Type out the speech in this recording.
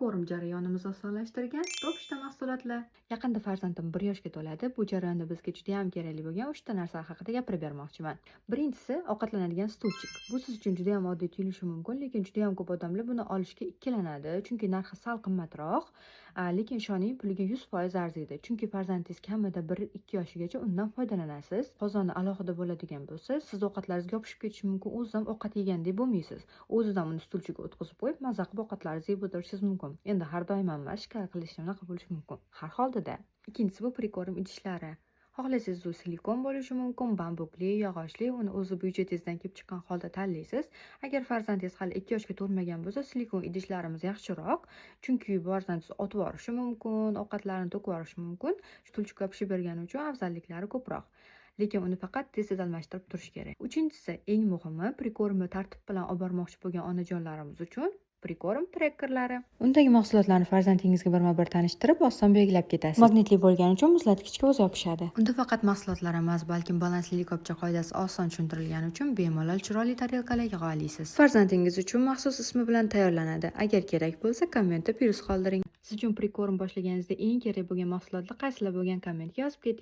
Прикорм jarayonimizni osonlashtirgan top 3 ta mahsulotlar. Yaqinda farzandim 1 yoshga to'ladi. Bu jarayonda bizga juda ham kerakli bo'lgan 3 ta narsa haqida gapirib bermoqchiman. Birinchisi, ovqatlanadigan stulchik. Bu siz uchun juda ham oddiy tuyulishi mumkin, lekin juda ham ko'p odamlar buni olishga ikkilanadi, chunki narxi sal qimmatroq. Lekin ishoning, puliga 100% arziydi. Chunki farzandingiz kamida 1-2 yoshigacha undan foydalanasiz. Qozoni alohida bo'ladigan bo'lsa, siz ovqatlaringizga yopishib ketishi mumkin, o'ziz ham ovqat yegandek bo'lmaysiz. O'zidan uni stulchaga o'tqizib qo'yib, maza qilib ovqatlaringizni yeb o'tirishingiz mumkin. Endi har doim ham emas, shikar qilish unaqa bo'lishi mumkin. Har holda-da. Ikkinchisi, bu прикорм idishlari. Xohlasangiz, u silikon bo'lishi mumkin, bambukli, yog'ochli, uni o'zi byudjetingizdan kelib chiqqan holda tanlaysiz. Agar farzandingiz hali 2 yoshga to'lmagan bo'lsa, silikon idishlarimiz yaxshiroq, chunki farzandingiz otib yuborishi mumkin, ovqatlarni to'kib yuborishi mumkin. Stulchikka yopishib bergani uchun afzalliklari ko'proq. Lekin uni faqat tez-tez almashtirib turish kerak. Uchinchisi, eng muhimi, прикорм ni tartib bilan olib bormoqchi bo'lgan onajonlarimiz uchun прикорм trackerlari. Undagi mahsulotlarni farzandingizga birma-bir tanishtirib, oson belgilab ketasiz. Magnitli bo'lgani uchun muzlatgichga o'zi yopishadi. Unda faqat mahsulotlar emas, balkim balansli likopcha qoidasi oson tushuntirilgani uchun bemalol chiroyli tarelkalar yig'a olasiz. Farzandingiz uchun maxsus ismi bilan tayyorlanadi. Agar kerak bo'lsa, kommentda plyus qoldiring. Siz uchun прикорм boshlaganingizda eng kerak bo'lgan mahsulotlar qaysilar bo'lgan, kommentga yozib keting.